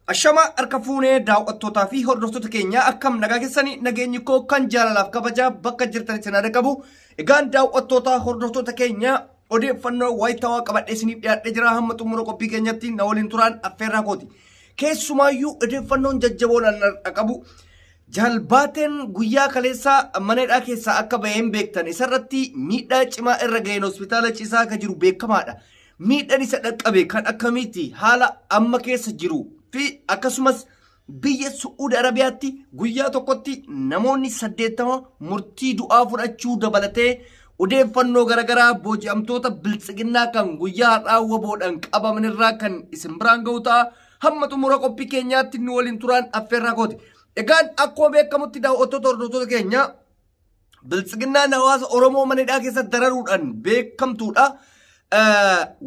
Ashama harka fuunee daawwattootaa fi hordoftoota keenya, akkam nagaa keessanii? Nageenyi koo kan jaalalaaf kabajaa bakka jirtan isin haa qabu. Egaan daawwattoota, hordoftoota keenya, odeeffannoo wayitaawaa qabadhee isiniif dhiyaadhee jira. Hamma xumura qophii keenyatti na waliin turaan affeerraa kooti. Keessumaayyuu odeeffannoon jajjaboon an qabu, Jaalbaateen guyyaa kaleessaa mana hidhaa keessaa akka baheen beektan. Isarratti miidhaa cimaa irra ga'een hospitaala ciisaa akka jiru beekamaadha. Miidhaan isa dhaqqabe kan akkamiiti, haala amma keessa jiru fi akkasumas biyya Su'uudi Arabiyaatti guyyaa tokkotti namoonni 80 murtii du'aa fudhachuu dabalatee, odeeffannoo garaagaraa booji'amtoota Biltsiginnaa kan guyyaa har'aa WBOdhaan qabamanirraa kan isin biraan ga'u ta'a. Hamma xumura qophii keenyaatti nu waliin turaan affeerraa kooti. Egaan akkuma beekamutti, daawwattoota, hordoftoota keenya, Biltsiginnaan hawaasa Oromoo mana hidhaa keessatti dararuudhaan beekamtuudha.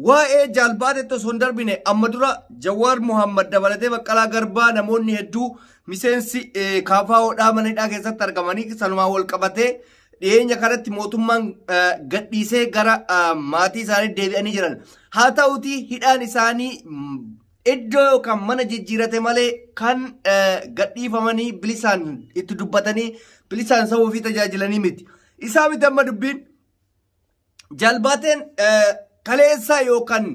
Waa'ee Jaalbaatetti osoo hin darbine, amma dura Jawaar Muhammad dabalatee, Baqqalaa Garbaa, namoonni hedduu miseensi KFOdhaa mana hidhaa keessatti argamanii sanumaan wal qabatee dhiyeenya kanatti mootummaan gadhiisee gara maatii isaanii deebi'anii jiran. Haa ta'uti, hidhaan isaanii iddoo yookaan mana jijjiirate malee kan gadhiifamanii bilisaan itti dubbatanii bilisaan saba ofii tajaajilanii miti. Isaa miti amma dubbiin. Jaalbaateen kaleessa yookaan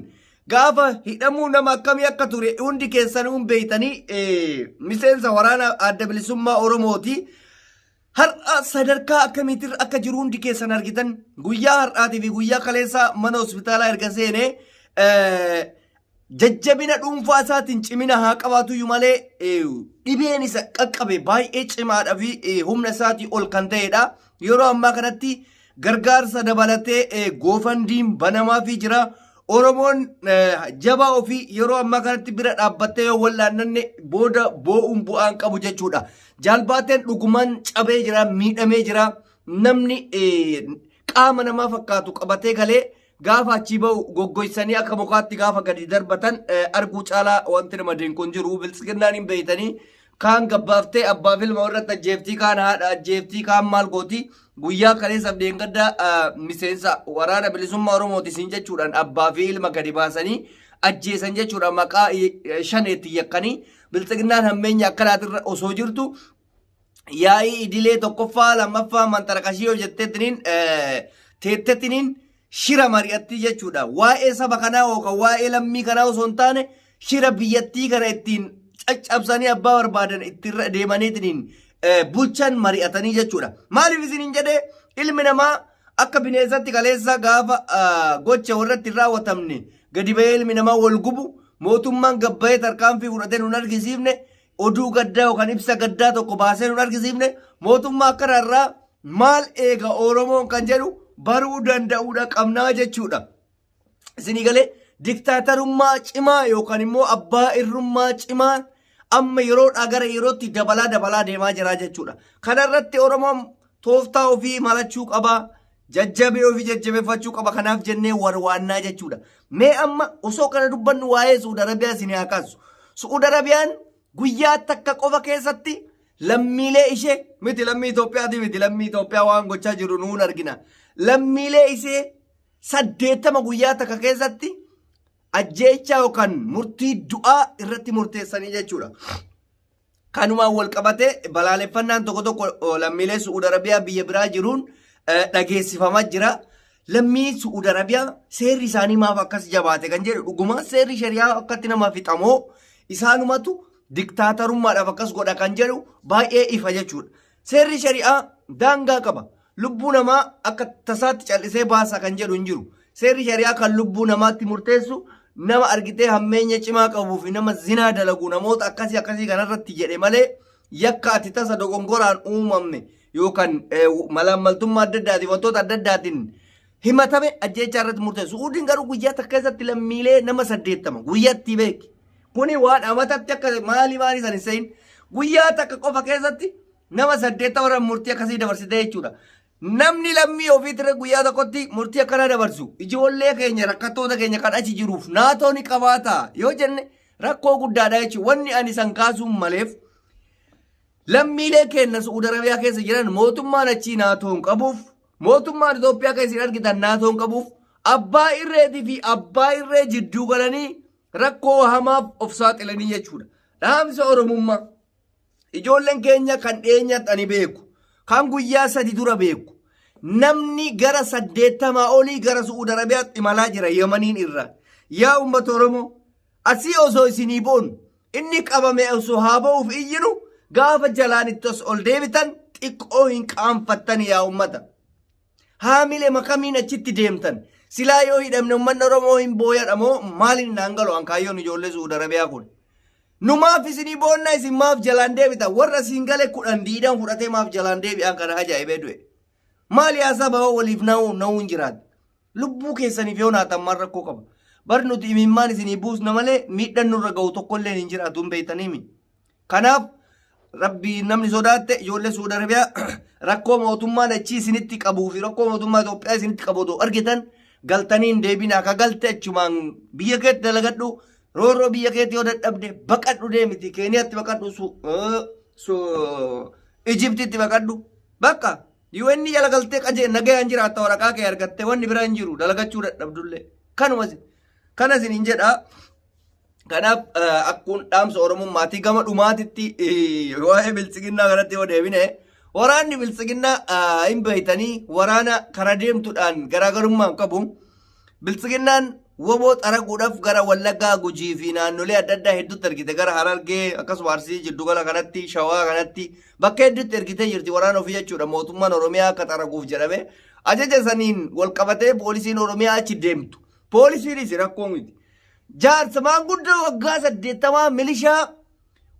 gaafa hidhamuu nama akkamii akka ture hundi keessan hin beektanii, miseensa waraana Adda Bilisummaa Oromooti. Har'a sadarkaa akkamiitirra akka jiru hundi keessan argitan. Guyyaa har'aatii fi guyyaa kaleessa mana hospitaalaa erga seenee, jajjabina dhuunfaa isaatiin cimina haa qabaatuyyuu malee, dhibeen isa qaqqabe baay'ee cimaadha fi humna isaatii ol kan ta'edha. Yeroo ammaa kanatti gargaarsa dabalatee GoFundMen banamaafii jira. Oromoon jabaa ofii yeroo ammaa kanatti bira dhaabbattee yoo wallaannanne, booda boo'uun bu'aan qabu jechuudha. Jaalbaateen dhugumaan cabee jira, miidhamee jira. Namni qaama namaa fakkaatu qabatee galee gaafa achii bahu goggoysanii akka mukaatti gaafa gadi darbatan arguu caalaa wanti nama dinqu hin jiru. Biltsiginnaan hin beeytanii, kaan gabbaaftee abbaa fi ilma irratti ajjeeftii, kaan haadha ajjeeftii, kaan maal gooti. Guyyaa kaleessaaf deenggadda miseensa Waraana Bilisummaa Oromooti siin jechuudhaan abbaa fi ilma gadi baasanii ajjeesan jechuudha, maqaa shaneetti yakkanii. Biltsiginnaan hammeenya akkanaatirra osoo jirtu, yaa'ii idilee tokkoffaa lammaffaa manxaraqashii hojjetteetiniin teettetiniin shira mari'atti jechuudha. Waa'ee saba kanaa yookaan waa'ee lammii kanaa osoo hin taane, shira biyyattii kana ittiin caccabsanii abbaa barbaadan ittiin deemaniitiin bulchan mari'atanii jechuudha. Maaliif isiniin jedhee, ilmi namaa akka bineensatti kaleessa gaafa gocha warratti hin raawwatamne gadi bahee ilmi namaa wal gubu, mootummaan gabbayee tarkaanfii fudhatee nun argisiifne, oduu gaddaa yookaan ibsa gaddaa tokko baasee nun argisiifne. Mootummaa akkana irraa maal eega Oromoon kan jedhu baruu danda'uudha qabnaa jechuudha. Isinii galee, diktaatarummaa cimaa yookaan immoo abbaa irrummaa cimaa amma yeroodhaa gara yerootti dabalaa dabalaa deemaa jira jechuudha. Kanarratti Oromoon tooftaa ofii malachuu qaba. Jajjabee ofii jajjabeeffachuu qaba. Kanaaf jennee warwaannaa jechuudha. Mee amma osoo kana dubbannu waa'ee Suud Arabiyaa isin haa kaasu. Suud Arabiyaan guyyaa takka qofa keessatti lammiilee ishee miti, lammii Itoophiyaati miti, lammii Itoophiyaa waan gochaa jiru nuun argina. Lammiilee ishee 80 guyyaa takka keessatti ajjeechaa yookaan murtii du'aa irratti murteessanii jechuudha. Kanumaan wal qabatee balaaleffannaan tokko tokko lammiilee Su'uud Arabiyaa biyya biraa jiruun dhageessifamaa jira. Lammii Su'uud Arabiyaa seerri isaanii maaf akkas jabaate kan jedhu, dhuguma seerri shari'aa akkatti nama fixamoo isaanumatu diktaatarummaadhaaf akkas godha kan jedhu baay'ee ifa jechuudha. Seerri shari'aa daangaa qaba. Lubbuu namaa akka tasaatti callisee baasa kan jedhu hin jiru. Seerri shari'aa kan lubbuu namaatti murteessu nama argitee hammeenya cimaa qabuu fi nama zinaa dalagu, namoota akkasii akkasii kanarratti jedhe malee, yakka ati tasa dogongoraan uumamne yookaan malaammaltummaa adda addaatiin, wantoota adda addaatiin himatame ajjeechaa irratti murteessu. Su'uudiin garuu guyyaa takka keessatti lammiilee nama 80 guyyaatti beeki. Kuni waan amatatti akka maalii maalii san hin se'in, guyyaa takka qofa keessatti nama 80 irra murtii akkasii dabarsite jechuudha. Namni lammii ofiitirra guyyaa tokkotti murtii akkanaa dabarsu, ijoollee keenya, rakkattoota keenya kan achi jiruuf naatoo ni qabaata yoo jenne, rakkoo guddaadha jechuudha. Wanni ani san kaasuun maleef, lammiilee keenya Su'uud Arabiyaa keessa jiran mootummaan achii naatoo hin qabuuf, mootummaan Itoophiyaa keessa hin argitan naatoo hin qabuuf, abbaa irreetii fi abbaa irree jidduu galanii rakkoo hamaaf of saaxilanii jechuudha. Dhaamsa Oromummaa. Ijoolleen keenya kan dhiyeenyatti ani beeku, kan guyyaa 3 dura beeku, namni gara 80 olii gara Su'uud Arabiyaatti imalaa jira Yamaniin irraa. Yaa uummata Oromoo, asii osoo isinii boonu, inni qabame osoo haa ba'uuf iyyinu, gaafa jalaan itti os ol deebitan xiqqoo hin qaanfattan yaa uummata. Haamile makamiin achitti deemtan. Silaa yoo hidhamne uummanni Oromoo hin booyadha moo maaliin naan galu an kaayyoon ijoollee Su'uud Arabiyaa kun. Nu maaf isinii boonna isin maaf jalaan deebitan warra siin gale 10 diidan fudhatee maaf jalaan deebi'an kana ajaa'ibee du'e. Maal yaa saba hoo waliif na'uu na'uun jiraate. Lubbuu keessaniif yoo naatan maal rakkoo qaba. Bar nuti imimmaan isinii buusna malee miidhaan nurra ga'u tokkolleen hin jiraatu hin beektaniimi. Kanaaf rabbii namni sodaatte ijoollee Suudi Arabiyaa rakkoo mootummaan achii isinitti qabuu fi rakkoo mootummaa Itoophiyaa isinitti qabu otoo argitan galtanii hin deebinaa ka galte achumaan biyya keetti dalagadhu roorroo biyya keetti yoo dadhabde baqadhu deemiti Keeniyaatti baqadhu su Ijiptitti baqadhu bakka UN jala galtee qajee nagayaan jiraatta waraqaa kee argatte wanni biraa hin jiru dalagachuu dadhabdullee kanuma kana isiniin jedha. Kanaaf akkuun dhaamsa Oromummaatii gama dhumaatitti waa'ee biltsiginnaa kanatti yoo deebine waraanni biltsiginnaa hin beeytanii waraana kara deemtuudhaan garaagarummaa hin qabu. Biltsiginnaan woboo xaraguudhaaf gara Wallaggaa, Gujii fi naannolee adda addaa hedduutti ergite gara Harargee akkasuma Arsii jiddugala kanatti Shawaa kanatti bakka hedduutti ergitee jirti waraana ofii jechuudha mootummaan Oromiyaa akka xaraguuf jedhame ajaja saniin wal qabatee poolisiin Oromiyaa achi deemtu. Poolisiinis rakkoo miti. Jaarsa maanguddoo waggaa 80 milishaa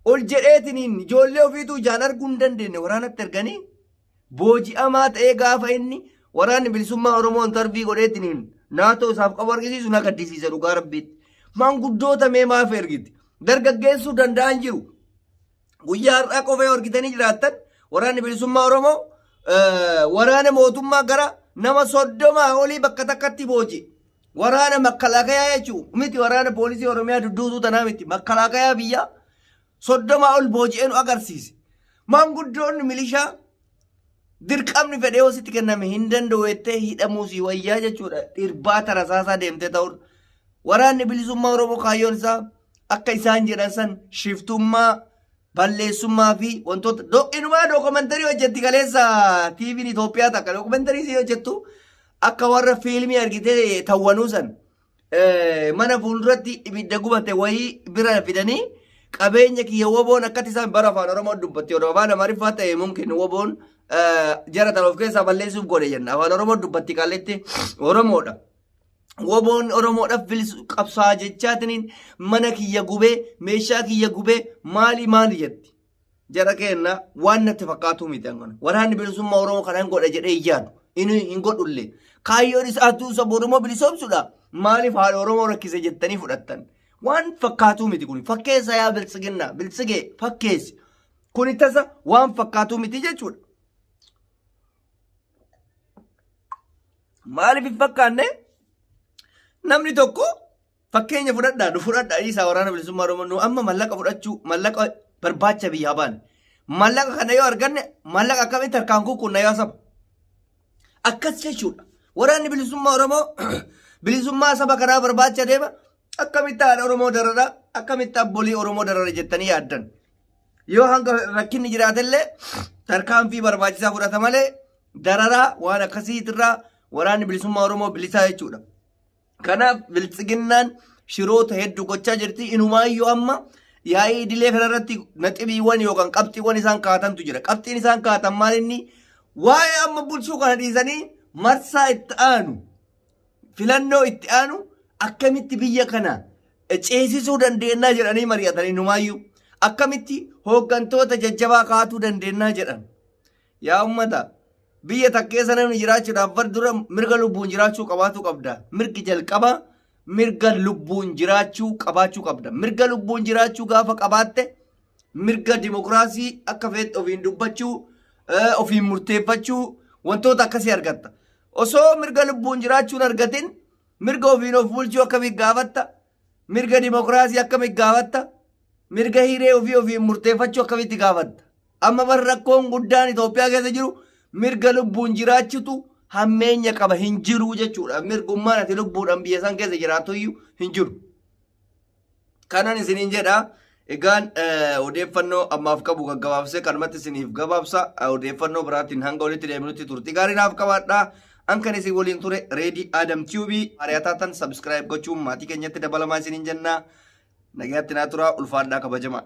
ol jedheetiniin ijoollee ofiituu ijaan arguu hin dandeenye waraanatti erganii booji'amaa ta'ee gaafa inni waraanni bilisummaa Oromoo intarvii godheetiniin naatoo isaaf qabu argisiisu na gaddisiisa dhugaa rabbiitti. Maanguddoota mee maaf ergiti? Dargaggeessuu danda'an jiru. Guyyaa har'aa qofa yoo argitanii jiraattan waraanni bilisummaa Oromoo waraana mootummaa gara nama 30 olii bakka takkatti booji'e. Waraana makkalaakayaa jechuun miti waraana poolisii Oromiyaa dudduutuu tanaa miti makkalaakayaa biyyaa 30 ol booji'ee nu agarsiise. Maanguddoonni milishaa dirqamni fedhee yoo sitti kenname hin danda'u jettee hidhamuu si wayyaa jechuudha. Irbaata rasaasaa deemtee ta'udha. Waraanni bilisummaa Oromoo kaayyoon isaa akka isaan jedhan san shiftummaa balleessummaa fi wantoota inumaa dookumantarii hojjetti kaleessa TV'n Itoophiyaa takka dookumantarii isii hojjettu akka warra fiilmii argitee tawwanuu san mana fuulduratti ibidda gubate wayii bira fidanii qabeenya kiyya woboon akkatti isaan bara afaan Oromoo dubbatti odoo afaan Amaariffaa ta'e mumkin woboon jara tan of keessaa balleessuuf godhe jenna afaan Oromoo dubbatti qalletti Oromoodha. Woboon Oromoodhaaf bilisu qabsaa jechaatiniin mana kiyya gubee meeshaa kiyya gubee maali maali jetti. Jara keenna waan natti fakkaatuu miti hangana. Waraanni bilisummaa Oromoo kanan godha jedhee hin yaadu. Inni hin godhullee. Kaayyoon isaatuu saba Oromoo bilisoomsuudha. Maaliif haadha Oromoo rakkise jettanii fudhattan? Waan fakkaatuu miti kun. Fakkeessa yaa biltsiginnaa. Biltsigee fakkeessi. Kuni tasa waan fakkaatuu miti jechuudha. Maaliif hin fakkaanne? Namni tokko fakkeenya fudhadhaa nu fudhadhaa dhiisaa waraana bilisummaa Oromoo nu amma mallaqa fudhachuu mallaqa barbaacha biyyaa baane. Mallaqa kana yoo arganne mallaqa akkamitti harkaan kukkunna yaa saba. Akkas jechuudha. Waraanni bilisummaa Oromoo bilisummaa saba kanaa barbaacha deema. Akkamitti haadha Oromoo darara akkamitti abbolii Oromoo darara jettanii yaaddan. Yoo hanga rakkinni jiraatellee tarkaanfii barbaachisaa fudhata malee dararaa waan akkasiitirraa waraanni bilisummaa Oromoo bilisaa jechuudha. Kanaaf biltsiginnaan shiroota hedduu gochaa jirti. Inumaayyuu amma yaa'ii idilee kanarratti naxibiiwwan yookaan qabxiiwwan isaan kaatantu jira. Qabxiin isaan kaatan maal inni waa'ee amma bulchuu kana dhiisanii marsaa itti aanu filannoo itti aanu akkamitti biyya kana ceesisuu dandeennaa jedhanii mari'atan inumaayyuu akkamitti hooggantoota jajjabaa kaatuu dandeennaa jedhan. Yaa ummata biyya takka keessa namni jiraachuudhaaf bar dura mirga lubbuun jiraachuu qabaachuu qabda. Mirgi jalqaba mirga lubbuun jiraachuu qabaachuu qabda. Mirga lubbuun jiraachuu gaafa qabaatte mirga dimokiraasii akka feette ofiin dubbachuu, ofiin murteeffachuu wantoota akkasii argatta. Osoo mirga lubbuun jiraachuun argatin mirga ofiin of bulchuu akkamitti gaafatta? Mirga dimokiraasii akkamitti gaafatta? Mirga hiree ofii ofiin murteeffachuu akkamitti gaafatta? Amma bar rakkoon guddaan Itoophiyaa keessa jiru mirga lubbuun jiraachutu hammeenya qaba hin jiru jechuudha. Mirgummaan ati lubbuudhaan biyya san keessa jiraattu iyyuu hin jiru. Kanan isiniin jedha Egaan odeeffannoo ammaaf qabu gaggabaabsee kanumatti isiniif gabaabsa. Odeeffannoo biraatiin hanga walitti deebinutti turtii gaarii naaf qabaadhaa. An kan isin waliin ture Reedii Adam Tube. Hariyaa taatan subscribe gochuun maatii keenyatti dabalamaa isiniin jenna. Nagaatti naa turaa, ulfaadhaa, kabajamaa.